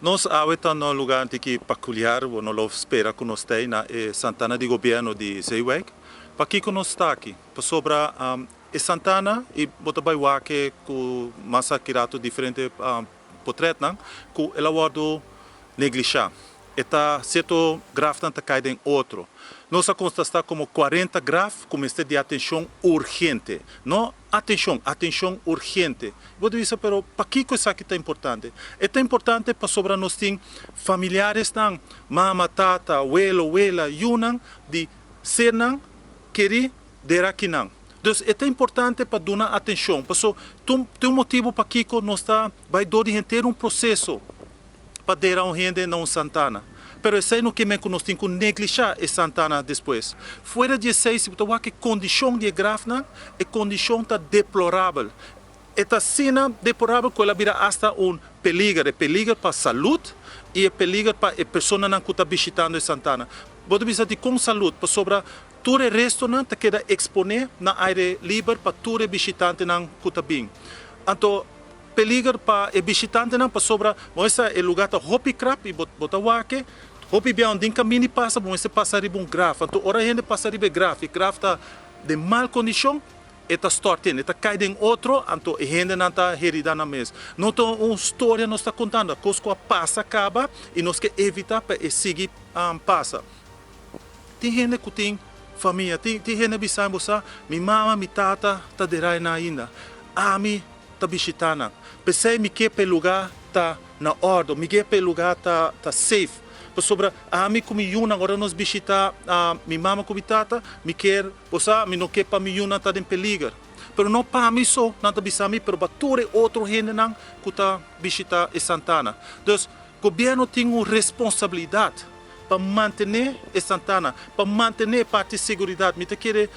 Nos awe ta na un lugá antiki peculiar, bo no lo spera ku nos ta na e Santana di gobièrnu di Zeewijk. Pakiko nos ta aki? Pasobra e Santana i bo ta bai wak ku mas aki ratu diferente portretnan ku el a wòrdu neglishá. E ta sierto grafnan ta kai den otro. Nos a konstatá komo 40 graf ku mester di atenshon urgente. No atenshon, atenshon urgente. Bo ta bisa, pero pakiko esaki ta importante? E ta importante pasobra nos tin familiaresnan, mama, tata, welo, wela, yunan di sernan kerí dera akinan. Dus e ta importante pa duna atenshon. Paso tin un motibu pakiko nos ta bai dor di henter un proseso pa dera un hende na un santana. Pero esei no ke men ku nos tin ku neglishá e santana despues. Fuera di esei, si bo ta wak e kondishon di e grafnan, e kondishon ta deplorabel. E ta asina deplorabel ku el a bira asta un peliger, e peliger pa salud i e peliger pa e personanan ku ta bishitando e santana. Bo ta bisa dikon salud? Pasobra tur e restonan ta keda eksponé na aire liber pa tur e bishitantenan ku ta bin. Anto peliger pa e bishitantenan pasobra bo mester e lugá ta hopi krap i bo bo ta wak e hopi bia un den kaminda di pasa bo mester pasa riba un graf. Anto ora hende pasa riba e graf, e graf ta den mal kondishon, e ta stòrt den, e ta kai den otro, anto e hendenan ta heridá nan mes. No ta un storia nos ta kontando, kos ku a pasa kaba i nos ke evitá pa e sigui pasa. Tin hende ku tin famia, tin tin hende a bisa mi, bo sa, mi mama, mi tata ta derá einan ainda. Ami ta bishitá nan. P'esei mi ke pa e lugá ta na òrdu, mi ke pa e lugá ta ta safe. Pasobra ami ku mi yunan ora nos bishitá mi mama ku mi tata, mi kier, bo sa, mi no ke pa mi yunan ta den peliger. Pero no pa mi so nan ta bisa mi, pero pa tur e otro hendenan ku ta bishitá e santana. Dus, gobièrnu tin un responsabilidat pa mantené e santana, pa mantené e parti seguridat. Mi ta kere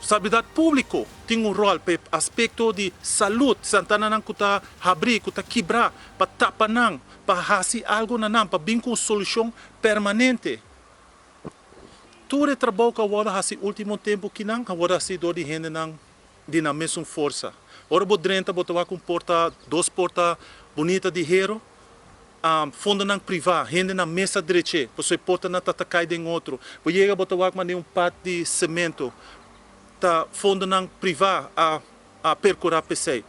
Salubridad Públiko tin un ròl pa e aspekto di salud, santananan ku ta habrí, ku ta kibrá, pa tapa nan, pa hasi algu na nan, pa bin ku un solushon permanente. Tur e trabou ku a wòrdu hasi último tempu kinan a wòrdu hasi dor di hendenan di nan mesun forsa. Ora bo drenta bo ta wak un porta, dos porta bunita di hero, fondonan privá, hendenan mes a drech'é, pasobra e portanan ta ta kai den otro. Bo yega bo ta wak manera un pat di semento, ta fondonan privá a a perkurá p'esei.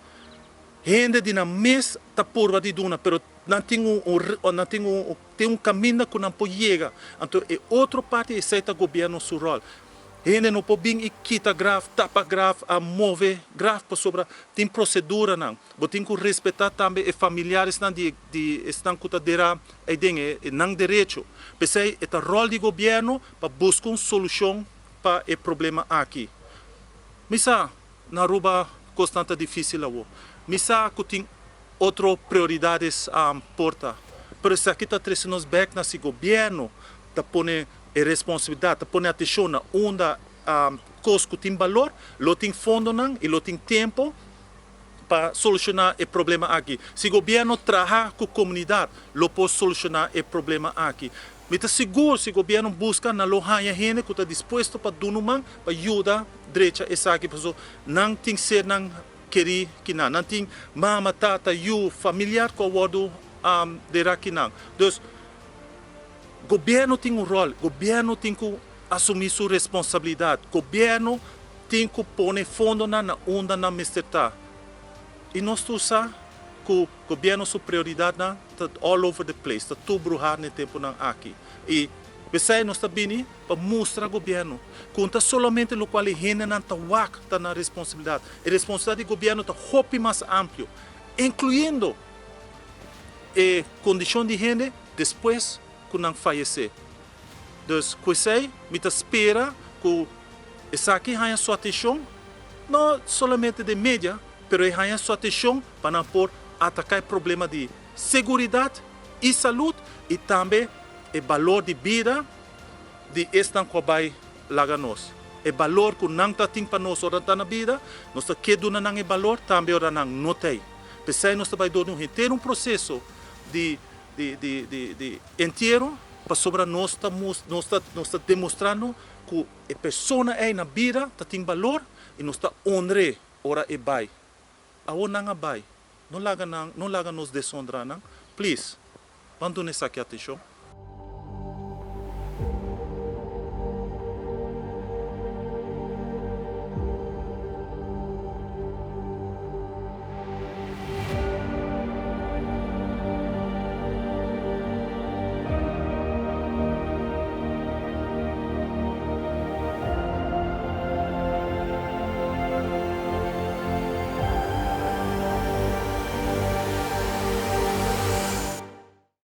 Hende di nan mes ta purba di duna, pero nan tin un un nan tin un tin un kaminda ku nan por yega. Anto e otro parti esei ta gobièrnu su ròl. Hende no por bin i kita graf, tapa graf, a move graf pasobra tin proseduranan. Bo tin ku respetá tambe e familiaresnan di di esnan ku ta derá eiden, e nan derecho. P'esei e ta ròl di gobièrnu pa buska un solushon pa e problema aki. Mi sa na Aruba kosnan ta difísil awor. Mi sa ku tin otro prioridades por ta. Pero esaki ta trese nos bèk na si gobièrnu ta pone e responsabilidat, ta pone atenshon na unda kos ku tin balor, lo tin fondonan i lo tin tempu pa solushoná e problema aki. Si gobièrnu traha ku komunidat lo por solushoná e problema aki. Mi ta sigur si gobièrnu buska nan lo haña hende ku ta dispuesto pa duna un man pa yuda drecha esaki pasobra nan tin sernan kerí kinan. Nan tin mama, tata, yu, familiar ku a wòrdu derá kinan. Dus Gobierno tin un rol, gobierno tin cu asumi su responsabilidad, gobierno tin cu pone fondonan na unda nan mester ta. Y nos tur sa cu gobierno su prioridadnan ta all over the place, ta tur bruha na e temponan aki. Y p'esey nos ta bini pa mustra gobierno cu no ta solamente locual e hendenan ta wak ta nan responsabilidad, e responsabilidad di gobierno ta hopi mas amplio, incluyendo e kondishon di hende despues ku nan fayesé. Dus ku esei mi ta spera ku esaki haña su atenshon, no solamente den media, pero e haña su atenshon pa nan por ataká e problema di seguridat i salud i tambe e balor di bida di esnan ku a bai laga nos. E balor ku nan ta tin pa nos ora nan ta na bida, nos ta ke duna nan e balor tambe ora nan no ta ei. P'esei nos ta bai dor di un henter un proseso di di di di di entiero pasobra nos ta mus nos ta nos ta demostrando ku e persona ei na bida ta tin balor i nos ta honr'é ora e bai. Awor nan a bai. No laga nan no laga nos deshonrá nan. Please, ban duna esaki atenshon.